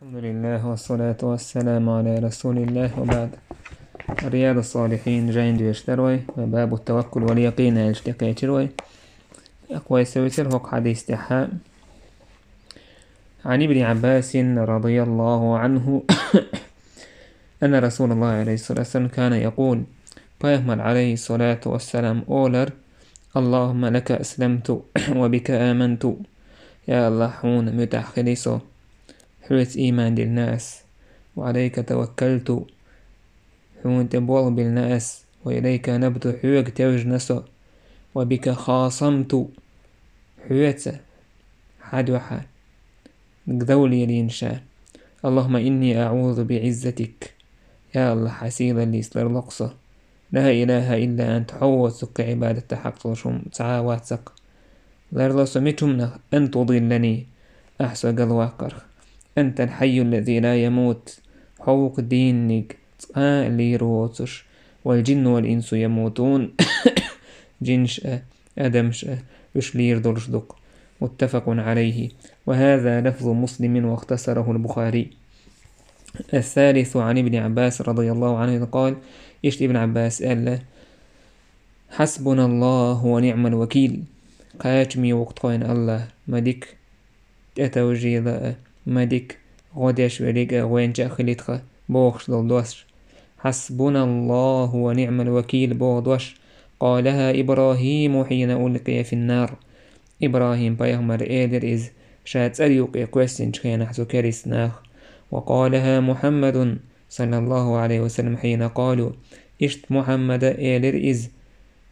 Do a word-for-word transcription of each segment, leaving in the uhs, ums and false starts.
الحمد لله والصلاة والسلام على رسول الله وبعد. رياض الصالحين жайна доьшуш дара вай, باب التوكل واليقين аьлла тӀекхечира вай. ТӀаккха вай совцар хӀокху хьадис тӀехь. عن ابن عباس رضي الله عنه أن رسول الله عليه الصلاة والسلام كان يقول, пайхамар, عليه الصلاة والسلام, олар: اللهم لك أسلمت وبك آمنت. Я АллахӀ, хьуна муьтӀахь хили со, хьоьца ийман диллина ас, وعليك توكلت, хьуна тӀе болх биллина ас, وإليك أنبت, хьоьга тевжина со, وبك خاصمت, хьоьца, хьан дуьхьа дов лелийна ша. اللهم إني أعوذ بعزتك. Я АллахӀ, хьан сийлаллица ларло-кх со. لا إله إلا أنت, хьо воцург кхин Ӏибадатан хьакъ долуш хӀума цхьа а вац-кх. Ларло со мича хӀуманах, أن تضلني, ахь со галваккхарх. أنت الحي الذي لا يموت, хьо ву-кх дийналлиг, цкъа а лийр воцуш. والجن والإنس يموتون, жинаш а, адамаш а, уьш лийр долуш ду-кх. متفق عليه. وهذا لفظ مسلم واختصره البخاري. الثالث عن ابن عباس رضي الله عنه قال, иштта Ибн Ӏаббаса аьлла: حسبنا الله ونعم الوكيل. Кхачаме ву-кх тхойна АллахӀ, ма дика тӀетовжийла а, ма дика гӀо деш верг а вайна чӀогӀа хилийта-кх, бохуш долу дош. حسبنا الله ونعم الوكيل боху дош. قالها إبراهيم حين ألقي في النار. ИбрахӀим-пайхамара элира иза, ша цӀера юккъе кхоьссинчу хенахь цу керста наха. وقالها محمد صلى الله عليه وسلم حين قالوا. Иштта Мухьаммада элира иза,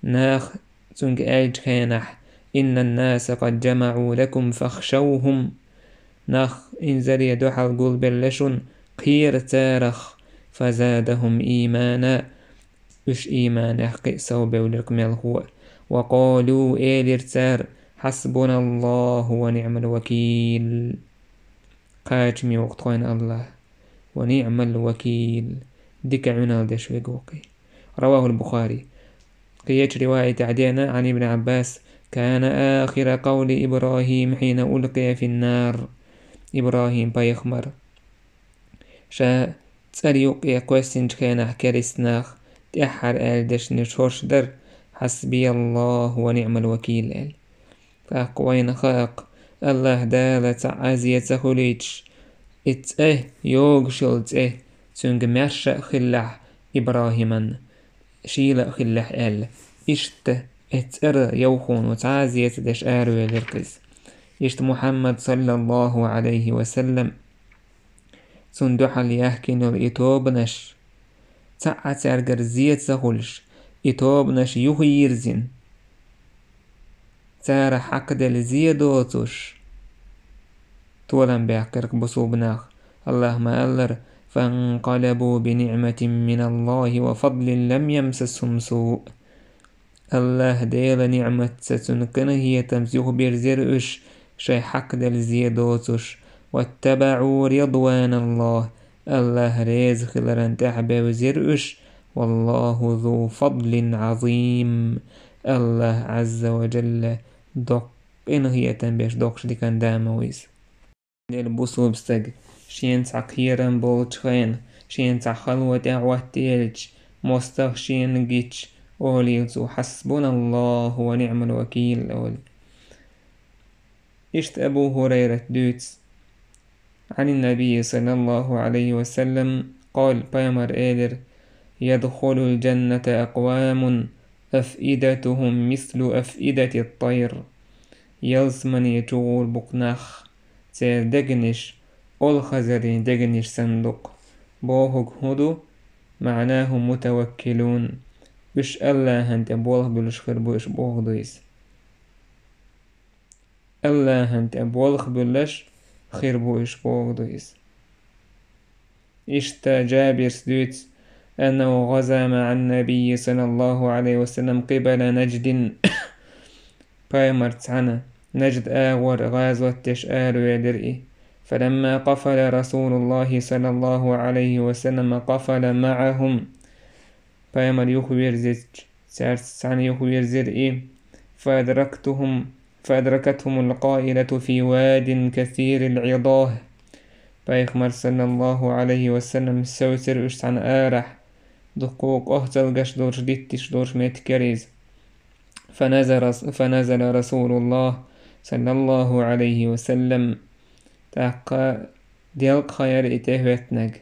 наха цуьнга аьллачу хенахь: إن الناس قد جمعوا لكم فاخشوهم. Нах инзаре дуьхьал гулбелла шуна, кхера царах. فزادهم إيمانا. Уьш ийманех кхин а совбевлира-кх мелхо а. وقالوا, элира цара: حسبنا الله ونعم الوكيل. Кхачаме ву-кх тхойна АллахӀ. ونعم الوكيل. Дика Ӏуьналла деш верг ву-кх и. رواه البخاري. Кхечу риваятехь деана, عن ابن عباس: كان آخر قول إبراهيم حين ألقي في النار. ИбрахӀим-пайхамар ша цӀера юккъе кхоьссинчу хенахь керста наха тӀаьххьара аьлла дешнаш хӀорш дара: حسبي الله ونعم الوكيل аьлла. ТӀаккха вайна хаьа-кх, АллахӀ Дала цхьа а зе ца хуьлуьйтуш, и цӀе, йогуш йолу цӀе, цуьнга маьрша а хиллехь ИбрахӀиман, шийла а хиллехь аьлла. Иштта и цӀера йовхо цхьа а зе ца деш аравелира-кх иза. Иштта Мухьаммад, саллаллаху Ӏалайхи ва саллам, цунна дуьхьал яхкина йолу и тобанаш, цхьа а цаьргара зе ца хуьлуш, и тобанаш юхайирзина, цара хьакхаделла зе доцуш, толам баьккхира-кх бусулба нах. АллахӀа ма-аллара: فانقلبوا بنعمة من الله وفضل لم يمسسهم سوء. АллахӀ Делан ниӀматца, цуьнан къинхетамца юхабирзира уьш, шайн хьакхаделла зе доцуш. واتبعوا رضوان الله. АллахӀ реза хиларан тӀаьхьа бевзира уьш. والله ذو فضل عظيم. АллахӀ, Ӏазза ва Джалла, доккха къинхетам беш, доккхачу дикан да ма ву иза. Делан бусулба стаг, шена цхьа кхерам болчу хенахь, шена цхьа хало тӀехь хӀоттаелча, мостагӀа шена гича, олийла цо: حسبنا الله ونعم الوكيل, олий. Иштта Абу ХӀурайрата дуьйцу: عن النبي صلى الله عليه وسلم قال, пайхамара элира: يدخل الجنة أقوام أفئدتهم مثل أفئدة الطير. Ялсамане чугӀур бу-кх нах, церан дегнаш олхазарийн дегнаш санна ду-кх. Бохург хӀун ду? معناه متوكلون. Уьш АллахӀан тӀе болх буьллуш хир бу уьш, бохург ду иза. АллахӀан тӀе болх буьллуш хир бу уьш, бохург ду иза. Иштта Джабира дуьйцу: أنه غزا مع النبي صلى الله عليه وسلم قبل نجد. Пайхамарца цхьаьна Нажд агӀор гӀазот деш аравелира и. فلما قفل رسول الله صلى الله عليه وسلم قفل معهم. Пайхамар юхавирзича, цаьрца цхьаьна юхавирзира и. فأدركتهم، فأدركتهم القافلة في واد كثير العضاه. Пайхамар, саллаллаху Ӏалайхи ва саллам, совцира уьш цхьана арахь, дуккха къохцалгаш долуш, дитташ долуш меттиг яра иза. فنزل، فنزل رسول الله صلى الله عليه وسلم. ТӀаккха делкъахьара и тӀехӀоьттинарг.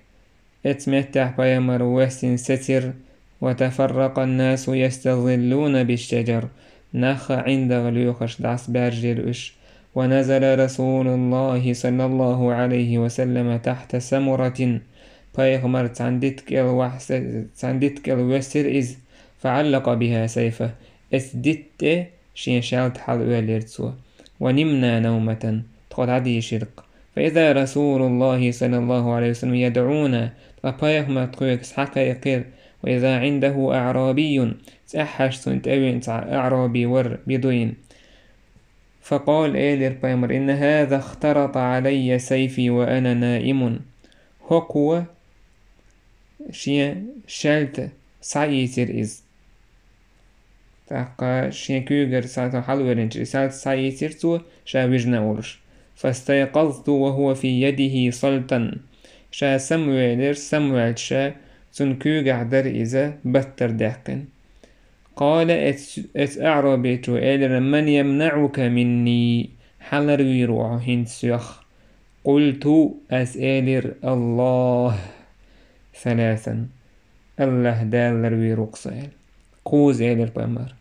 Эцу меттехь пайхамар воьссина сецира: وتفرق الناس يستظلون بالشجر. Нах а ӀиндагӀа лоьхуш дӀасабаьржира уьш. ونزل رسول الله صلى الله عليه وسلم تحت سمرة. Пайхамар цхьана дитта кӀел вахь-, цхьана дитта кӀел воьссира иза. فعلق بها سيفه. Эцу дитта тӀе шен шаьлта хьалаоьллира цо. ونمنا نومة. Тхо дӀадийшира-кх. فإذا رسول الله صلى الله عليه وسلم يدعونا. Ткъа пайхамар тхоьга схьакхайкхира. وإذا عنده أعرابي. ЦӀеххьаш цунна тӀевеана цхьа аӀраби вара, бедуин. فقال, элира пайхамар: إن هذا اخترط علي سيفي وأنا نائم. ХӀокхо шен шаьлта схьаийцира иза. ТӀаккха шен куьйгара схьа-, хьалавоьллинчу и шаьлта схьаийцира цо, ша вижина а волуш. فاستيقظت وهو في يده سلطة. Ша самавелира, самаваьлча ша, цунна куьйгахь дара иза баттара даьккхина. قال, эц-, эцу аӀрабичо элира: من يمنعك مني؟ Хьан ларвийр ву хьо хӀинца соьх? قلت, ас элира: الله ثلاثا. АллахӀ Дала ларвийр ву-кх со аьлла. Кхузза элира пайхамар.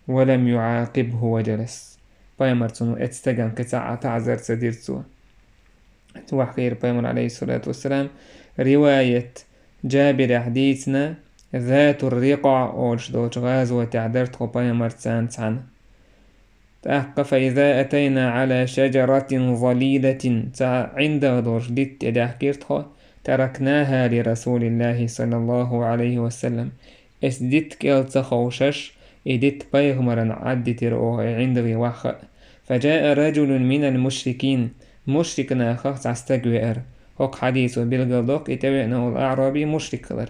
ولم يعاقبه وجلس. Пайхамар цунна эцу стагана кхин цхьа а таӀзар ца дира цо. Вахкийра пайхамар, алейхиссалату вассалам, риваят Джабирехь дийцина, Затур-Рикъа олуш долчу гӀазотехь дара тхо пайхамарца цхьаьна. ТӀаккха فإذا أتينا على شجرة ظليلة, цхьа ӀиндагӀа долуш дитта тӀе даьхкира тхо, تركناها لرسول الله صلى الله عليه وسلم. Эцу дитта кӀел ца ховшаш, и дитта пайхамарна Ӏаддитира оха и ӀиндагӀе вахха а. فجاء رجل من المشركين, мушрик нахах цхьа стаг веара. ХӀокху хьадисо билгалдоккху и тӀевеана волу аӀраби мушрик хилар.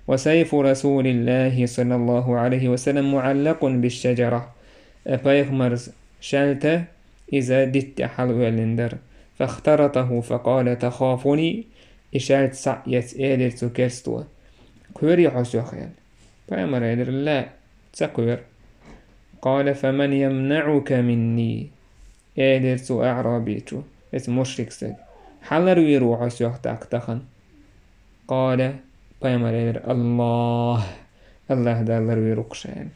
وسيف رسول الله صلى الله عليه وسلم معلق بالشجرة. Э, пайхамаран шаьлта иза дитта тӀе хьалаоьллина дара. فاخترطه فقال: تخافني؟ И шаьлта схьа а эцна, элира цу керсто: «Кхоьрий хьо соьх?» — аьлла. Пайхамара элира: «لا, ца кхоьру». قال: «فمن يمنعك مني؟» — элира цу аӀрабичо, эцу мушрик стага. «Хьан ларвийр ву хьо соьх тӀаккха тахана?» قال, пайхамара элира: «الله, АллахӀ Дала ларвийр ву-кх ша», — аьлла.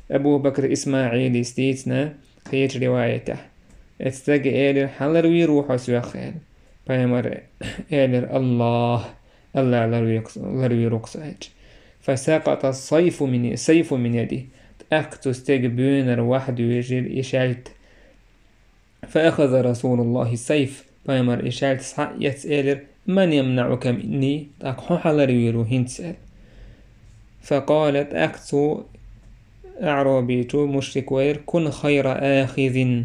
Абу Бакр ИсмаӀилис дийцина кхечу риваятехь. Эцу стага элира: «Хьан ларвийр ву хьо соьх?» — аьлла. Пайхамара элира: «الله, АллахӀ ларвийр ву-кх со», — аьлча. فسقط السيف من، سيف من يده. ТӀаккха цу стеган буьйнара вахьа доьжира и шаьлта. فأخذ رسول الله السيف. Пайхамара и шаьлта схьа а эцна элира: «من يمنعك مني؟» — тӀаккха хьо хьан ларвийр ву хӀинца, — аьлла. فقال, тӀаккха цу аӀрабичо, мушрико элира: «كن خير آخذ».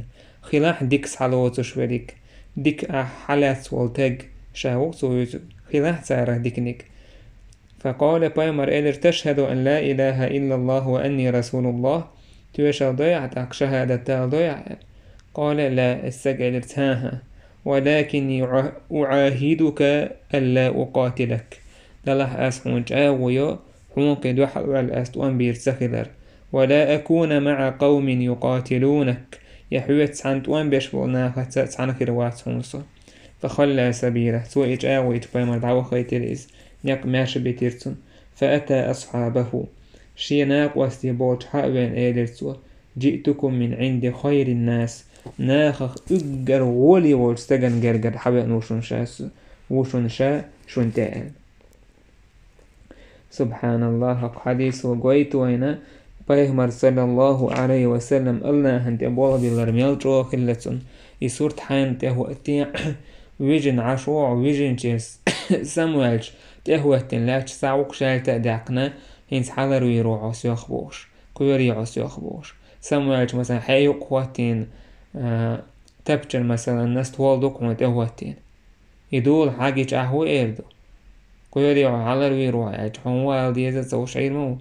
Хилахь дика схьалоцуш верг, дика ахь хьалаьцна волу стаг, ша ву-кх цо вуьйцург, хилахь царах диканиг. فقال, пайхамара элира: «تشهد أن لا إله إلا الله وأني رسول الله؟» Тоьшалла дой ахь тӀаккха, шахӀадат дала дой ахь? قال: «لا», — и стага элира: «ХӀан-хӀа». «ولكني أعاهدك ألا أقاتلك». Делахь ас хьуна чӀагӀо йо, хьуна кхин дуьхьал ваьлла ас тӀом бийр ца хилар. «ولا أكون مع قوم يقاتلونك». Я хьоьца цхьаьна тӀом беш болу нахаца цхьаьна хир вац хьуна со. فخلى سبيله. Цо и чӀагӀо йича, пайхамар дӀавахийтира иза. Некъ маьрша битира цунна. فأتى أصحابه. Шен накъостий болчу хьа а веана, элира цо: «جئتكم من عند خير الناس». Нахах уггар гӀоле волчу стагана гергара хьавеана ву шуна ша, ву шуна ша, шуна тӀе аьлла. СубхьаналлахӀ, хӀокху хьадисо гойту вайна, пайхамар, саллаллаху Ӏалайхи ва саллам, АллахӀан тӀе болх биллар мел чӀогӀа хилла цунна. И сурт хьайна тӀе хӀоттий, вижина Ӏаш вогӀу, вижинчерс самаваьлча, тӀе хӀоттина лаьтташ схьа вукху шаьлта а даьккхина, хӀинца хьан ларвийр ву хьо соьх бохуш, кхоьрий хьо соьх бохуш. Самаваьлча, масалан, хье юкъа хӀоттийна, а, тапчана, масалан, настол ду-кх хьуна тӀе хӀоттийна. И дола хьагича ахь хӀун эр ду? Кхоьрий хьо, хьан ларвийр ву хьо аьлча, хьуна хӀун ала деза а ца хууш Ӏийр ма ву.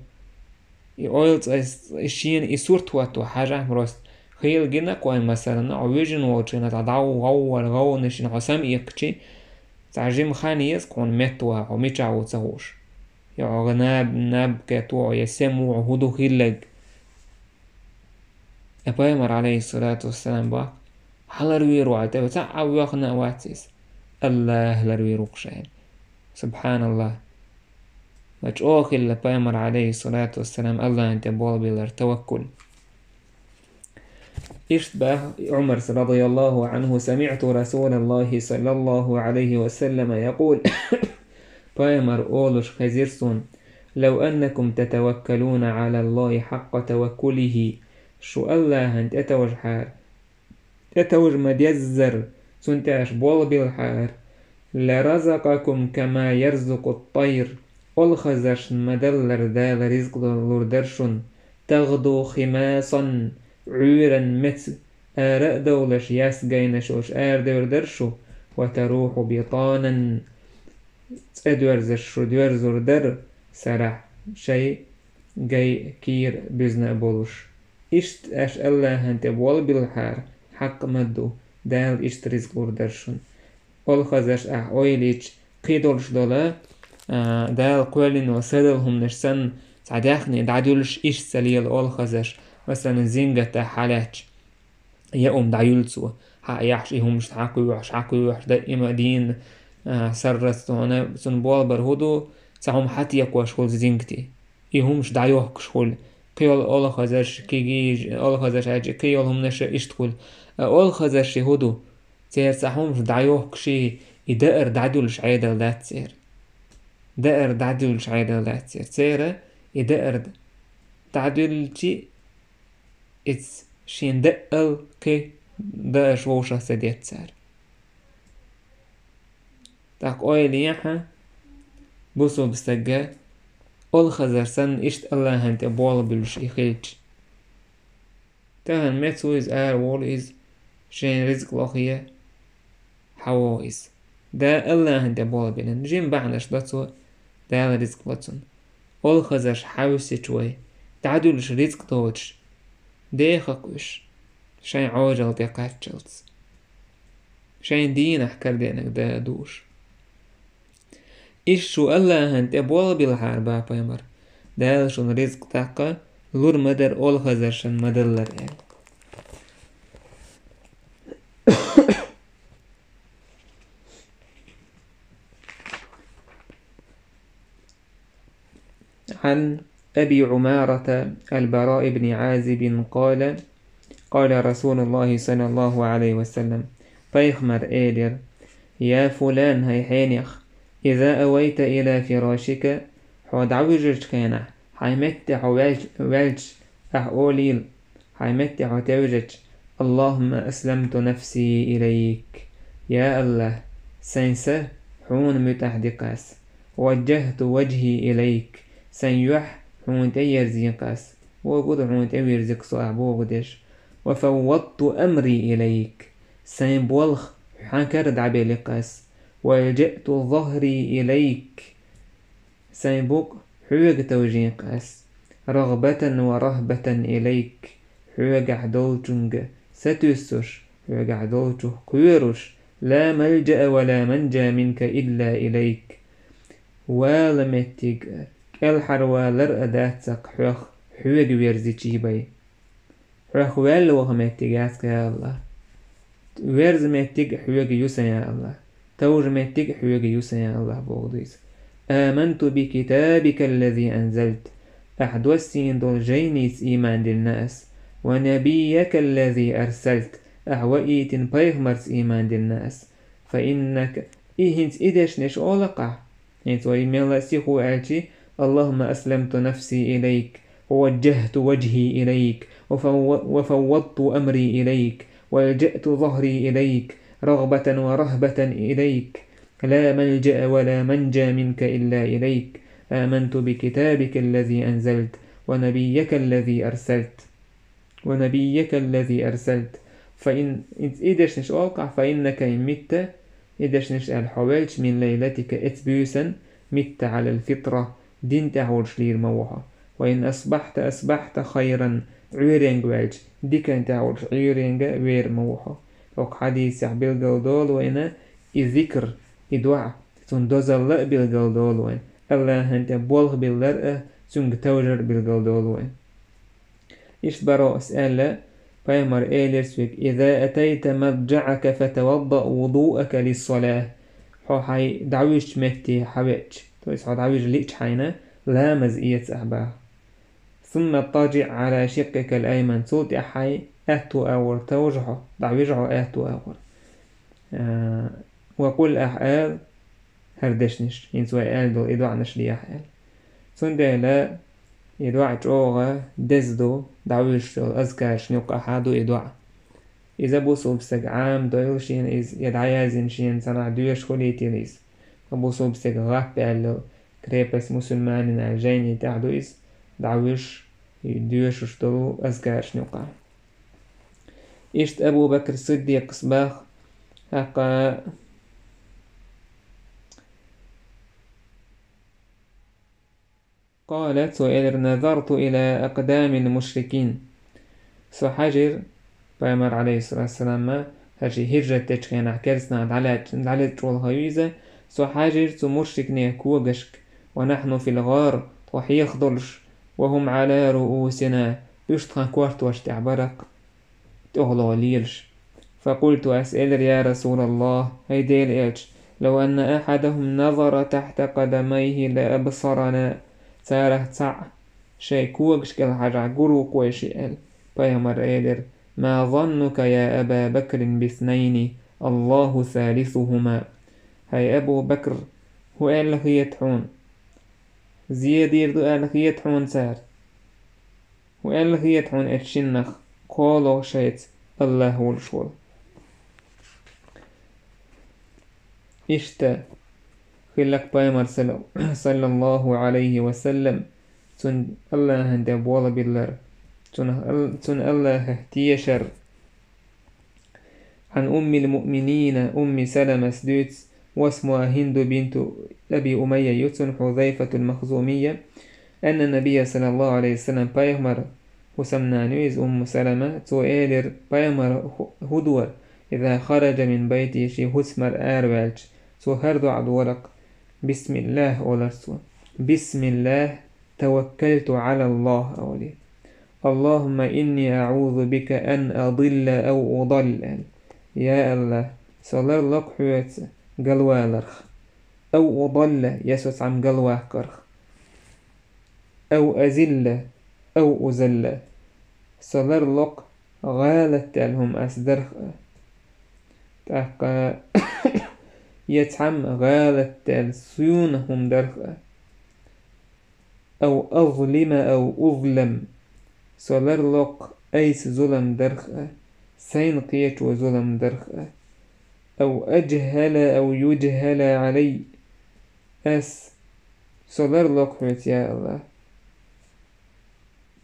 И ойла цӀа, и шена и сурт хӀотто хьажахь просто. Хийла гинарг вайн, масалан, хьо вижина волчу хенахь цхьа дӀа-, гӀовгӀа, гӀовгӀанаш йина хьо самаэккхичи, цхьа жима хан еза хьуна меттаваха, хьо мичахь ву ца хууш. Я хьо наб-, наб кхетта ву хьо, я сема ву хьо, хӀун ду хилларг? Ткъа Пайхамар, алейхиссалату вассалам, боху: «Хьан ларвийр ву хьо тӀе?» Цхьаъ а воьхна а вац иза. АллахӀ ларвийр ву-кх ша аьлла. Субханаллахь. Ма чӀогӀа хилла Пайхамар, алейхиссалату вассалам, АллахӀана тӀе болабелларг, таваккул. Иштта боху Ӏумара, радияллаху Ӏанху: «سمعت رسول الله صلى الله عليه وسلم يقول». Пайхамар олуш хезира суна: «لو أنكم تتوكلون على الله حق توكله». Шу АллахӀана тӀетовжахьара, тӀетовжа ма-деззара, цунна тӀе аша болабелхьара, «لرزقكم كما يرزق الطير», олхазаршна ма-даллара Дала ризкъ лур дара шуна, «تغدو خماصا», Ӏуьйранна меца ара а довлуш, яьсса гайнаш йолуш арадевр дара шу, «وتروح بطانا», цӀе доьрзуш шу доьрзур дара сарахь, шайн гай кийра буьзна а болуш. Иштта аша АллахӀана тӀе болабелхьара, хьакъ ма-дду, Дала иштта ризкъ лур дара шуна. Олхазарш ахь ойла йича, кхин долуш долу, а, Дала кхоьллина волу садала хӀуманаш санна, цхьа даьхни дӀадуьллуш иштта ца лела олхазарш, масалан, зингат ахь хьалаьцча, я хӀума дӀаюьллу цо, хьа а яхьаш, и хӀумаш хьакхоьхьуш, хьакхоьхьуш, даима а дийна, а, сарралц тхуна, цунна болабар хӀун ду, цхьа хӀума хьатекхош хуьлу зингате. И хӀумаш дӀайохкуш хуьлу. Кхин йолу олхазарш, кегийш, олхазарш аьлча, кхин йолу хӀуманаш а иштта хуьлу. А олхазарш хӀун ду? Церан цхьа хӀумаш дӀайохкуш, и даар дӀадуьллуш Ӏедал дац церан. Даар дӀадуьллуш Ӏедал дац церан. Церан и даар дӀадуьллучи, иза шен даъал кхин даарш вовшах ца деттара. ТӀаккха ойла е хьан, бусулба стага, олхазар санна, иштта АллахӀана тӀе болабуьллуш и хилча. Тахана меца ву иза, ара волу иза, шен ризкъ лохе, хьан вогӀу иза? Да АллахӀана тӀе болабелла, жима бахьанаш до цо, Дала ризкъ ло цунна. Олхазарш хьаьвсича вай, дӀадуьллуш ризкъ доцуш, деха-кх уьш, шайн Ӏожалла тӀе кхаччалц. Шайн дийнахь карадеанарг да а дууш. Иштта шу АллахӀана тӀе болабелхьара, боху Пайхамар, Дала шуна ризкъ тӀаккха лур ма дара, олхазаршна ма-даллара аьлла. عن أبي عمارة البراء بن عازب قال: قال رسول الله صلى الله عليه وسلم: Пайхамар элира: يا فلان, хӀай хьенех, إذا أويت إلى فراشك, хьо дӀавуьжучу хенахь, хьайн метте хьо ваьлча, ваьлча, ахь олийла, хьайн метте хьо тевжича: اللهم أسلمت نفسي إليك, я АллахӀ, сайн са хьуна муьтӀахь ди-кх ас, ووجهت وجهي إليك, сайн юьхь хьуна тӀеерзий-кх ас, вогу ду хьуна тӀевирзи-кх со ахь боху деш, وفوضت أمري إليك, сайн болх хьан кара дӀабели-кх ас, وألجأت ظهري إليك, сайн букъ хьоьга товжий-кх ас, رغبة ورهبة إليك, хьоьгахь долчунга сатуьйсуш, хьоьгахь долчух кхоьруш, لا ملجأ ولا منجا منك إلا إليك. Вала меттиг а, кӀелхьарвалар а дац-кх хьох, хьоьга верзичий бен. Хьох ваьлла ваха меттиг яц-кх, я АллахӀ. Верза меттиг хьоьга ю сан, я АллахӀ. Товжа меттиг хьоьга ю сан, я АллахӀ, боху ду иза. آمنت بكتابك الذي أنزلت, ахь доссийна долу жайница ийман диллина ас. ونبيك الذي أرسلت, ахь ваийтина пайхамарца ийман диллина ас. فإنك, и хӀинца и дешнаш олу-кх ахь. ХӀинца вай мелла а сихо аьлчи: اللهم أسلمت نفسي إليك، ووجهت وجهي إليك، وفو-، وفوضت أمري إليك، وألجأت ظهري إليك، رغبة ورهبة إليك، لا ملجأ ولا منجا منك إلا إليك، آمنت بكتابك الذي أنزلت، ونبيك الذي أرسلت. ونبيك الذي أرسلت. فإن, и дешнаш олу-кх ахь, فإنك إن مت, и дешнаш аьлла, хьо велча, من ليلتك, эцу буьйсан, مت على الفطرة, дин тӀехь волуш лийр ма ву хьо. وإن أصبحت أصبحت خيرا, Ӏуьйренга ваьлча, диканна тӀехь волуш Ӏуьйренга вер ма ву хьо. ХӀокху хьадисехь билгалдолу вайна и зикр, и доӀа, цуьнан дозалла а билгалдолу вайна. АллахӀан тӀе болх биллар а, цуьнга товжар а билгалдолу вайна. Иштта баро ас аьлла, пайхамар элира соьга: «Иза атайта маджаъака фатавадда вудуака лиссалахь». Хьо хьайн дӀавуьжучу метте хьан веача, то есть хьо дӀавижа лиъча хьайна, ламаз эца ахь баха. «Сумма таджиъ Ӏала шиккикал айман», цул тӀаьхьа хьайн аьтту агӀор товжа хьо, дӀавижа хьо аьтту агӀор. А, «ва къул», ахь ала хӀара дешнаш, хӀинца вай аьлла долу и доӀанаш де ахь аьлла. Цундела и доӀа чӀогӀа деза ду, дӀавуьжуш йолу азкаршна юккъахь а ду и доӀа. Иза бусулба стага Ӏамадойла шена иза, я дӀаяздина шена цхьанхьа доьшуш хуьлийтийла иза. Бусулба стага гӀап аьлла, крепость мусульманин аьлла жайни тӀехь ду иза, дӀавуьжуш, доьшуш долу азкаршна юккъахь. Иштта Абу Бакр Сиддикъас баха, хьакха, къала, цо элира: «Назарту ила акъдамил мушрикин». Со хьаьжира, пайхамар, алейхиссалату вассалам, хӀара шен хӀижрат дечу хенахь керстанах дӀалаьцна, дӀалечкъа волу хан ю иза, со хьаьжира цу мушрикнех когашка, «ва нахьну фил гӀар», тхо хьеха долуш, «ва хӀум Ӏала руусина», уьш тхан кортош тӀехь бара-кх, тӀехула лелаш. Факъульту, ас элира: «Я Расулаллах, хӀай Делан элча, лав анна ахьадахум назара тахьта къадамайхи ла абсарана». Царах цхьаъ шайн когаш кӀел хьажахь гур ву-кх вай шиъ аьлла. Пайхамар элира: «Ма заннука, я Аба Бакрин, биснайни, Аллаху салисухума». ХӀай Абу Бакр, хӀун аьлла хета хьуна? Зен дийр ду аьлла хета хьуна цара? ХӀун аьлла хета хьуна оцу шиннах, кхоалгӀа шайца АллахӀ волуш волу? Иштта хилла-кх пайхамар, салла-, саллаллаху Ӏалайхи ва саллам, цунна АллахӀан тӀе болабиллар, цунах ал-, цунна АллахӀах тешар. Ӏан уммил муъминина Умми Саламас дуьйцу, васмуа Хинду бинту Аби Умайя ю цунна, Хьузайфатул Махзумийя, анна набийя, саллаллаху Ӏалайхи ва саллам, пайхамар, хӀусамнана ю иза Умму Салама, цо элира, пайхамар хӀу-, хӀун дора, иза хараджа мин байтихи, шен хӀусамара араваьлча, цо хӀара доӀа дора-кх, бисмиллахӀ олура цо. БисмиллахӀ, таваккалту Ӏалаллахь олий. Аллахумма инни аӀузу бика ан адилла ав удалла. Я АллахӀ, со ларло-кх хьоьца галваларх. Ав удалла, я со цхьамма галваккхарх. Ав азилла, ав узалла. Со ларло-кх гӀалат даьлла хӀума ас дарх а. ТӀаккха я цхьамма гӀалат даьлла суна хӀума дарх а. Ав азлима ав узлам. Со ларло-кх айса зулам дарх а, сайна кхечо зулам дарх а. Ав аджхала ав юджхала Ӏалай. Ас, со ларло-кх хьоьца, я АллахӀ.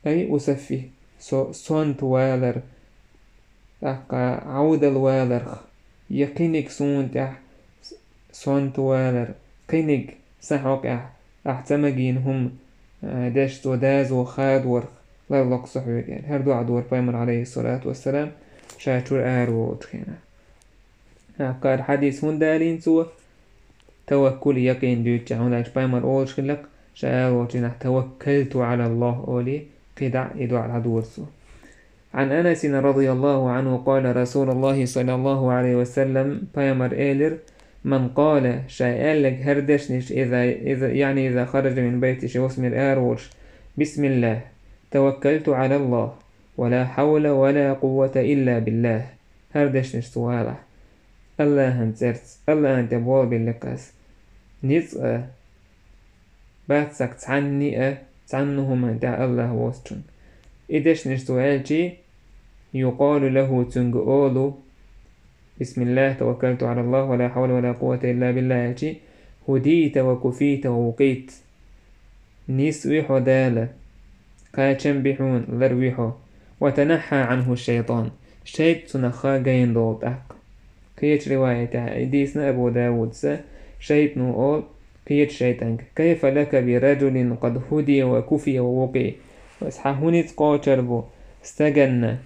Ай усаффи, со сонта валар, тӀаккха Ӏовдал валарх, я кхиниг суна тӀехь с-, сонта валар, кхиниг сан хьокъехь ахь ца магийна хӀума, а, деш цо дазо хадорх, ларло-кх со хьоьга аьлла. ХӀара доӀа дора пайхамар, Ӏалайхиссалату вассалам, ша чуьра араволучу хенахь. ТӀаккха хӀара хьадис хӀунда далийна цо? Таваккул, якъин дуьйцучехь, хӀунда аьлча пайхамар олуш хилла-кх, ша араволчу дийнахь, таваккалту Ӏалаллахь олий, кхидӀа а и доӀа дӀадора цо. Ӏан Анасин радияллаху Ӏанху къала Расулуллахи саллаллаху Ӏалайхи ва саллам, пайхамар элира, ман къала, ша аьлларг хӀара дешнаш, иза, иза, яъни иза хараджа мин байтихи, шен хӀусамера араволуш, бисмиллахь, таваккалту Ӏалаллахь, ва ла хьавла ва ла къуввата илла биллахь. ХӀара дешнаш цо алахь. АллахӀан цӀерца, АллахӀан тӀе болабелла-кх ас. Ницкъ а, бац сан цхьанний а, цхьанна хӀуманна тӀехь АллахӀ воцучунна. И дешнаш цо аьлчий, юкъалу лахӀу, цуьнга олу, бисмиллахь, таваккалту Ӏалаллахь, ва ла хьавла ва ла къуввата илла биллахь аьлчий, хӀудийта ва куфийта ва вукъийта. Нис вуьй хьо Дала, кхачам би хьуна, лар вуьй хьо. Ва танахьа Ӏанху шайтан. ШайтӀа цунах гайна долу тӀаккха. Кхечу риваятехь и дийцина Абу Давудса, шайтӀано олу кхечу шайтӀанга: кайфа лака би раджулин къад хӀудия ва куфия ва вукъия? Ас хьан хӀун ницкъ кхочур бу? Стаганна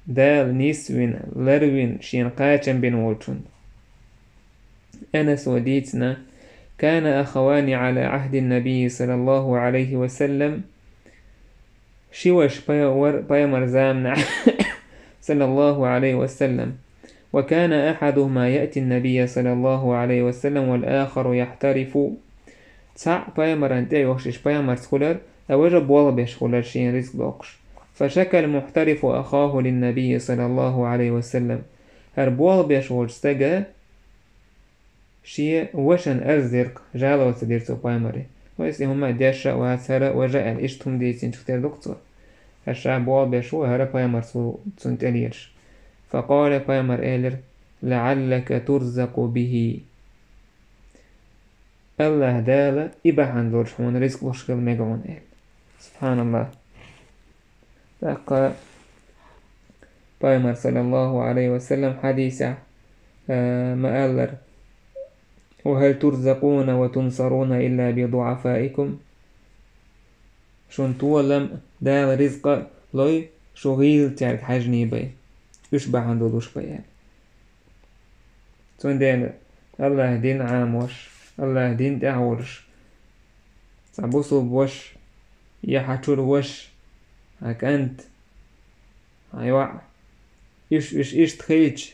Дала нисвина, ларвина, шена кхачам бина волчунна. Анаса дийцина: كان أخوان على عهد النبي صلى الله عليه وسلم. Ши ваша пай-, вар-, пайхамар заманахь, صلى الله عليه وسلم. وكان أحدهما يأتي النبي صلى الله عليه وسلم والآخر يحترف. Цхьаъ пайхамарна тӀе а йохуш, иштта пайхамарца хуьлура, а важа болх беш хуьлура шена ризкъ доккхуш. فشكا المحترف أخاه للنبي صلى الله عليه وسلم. ХӀара болх беш волчу стага шен вашана арз дира-кх, жалоба дира цо пайхамаре. Вайса и хӀума деш а вац хӀара важа аьлла, иштта хӀума дийцинчух тера ду-кх цо. Ша болх беш ву, хӀара пайхамарца ву цунна тӀе лелаш. فقال, пайхамара элира: لعلك ترزق به. АллахӀ Дала и бахьана долуш хьуна ризкъ луш хила мега хьуна аьлла. СубхьаналлахӀ. ТӀаккха пайхамар, саллаллаху Ӏалайхи ва саллам, хьадисехь, а, ма-аллара: وهل ترزقون وتنصرون إلا بضعفائكم؟ Шуна толам, Дала ризкъа лой, шу гӀийлачаьрга хьаьжний бай, уьш бахьана долуш бай аьлла. Цундела АллахӀ дин Ӏамош, АллахӀ дин тӀехь а волуш, цхьа бусулба ваша, я хьан чуьра ваша, хьан кӀант, хьан йоӀ, уьш, уьш иштта хилча,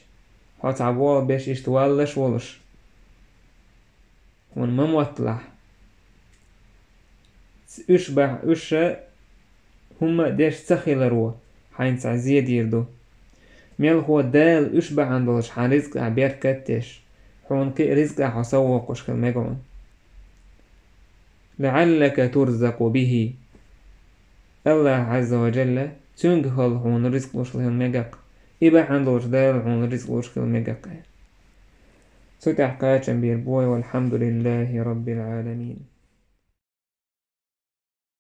хьо цхьа болх беш иштта валлаш а волуш, хьуна ма мотталахь. Уьш бахь-, уьш хӀумма а деш ца хиларо хьайна цхьа зе дийр ду. Мелхо Дала уьш бахьана долуш хьан ризкъахь беркат а деш, хьуна кхин а ризкъахь хьо соввоккхуш хила мега хьуна. لعلك ترزق به. АллахӀ Ӏазза ва Джалла, цуьнга хала хьуна ризкъ луш хила мега-кх. И бахьана долуш Дала хьуна ризкъ луш хила мега-кх. Цу тӀехь кхачам бийр бу вай, والحمد لله رب العالمين.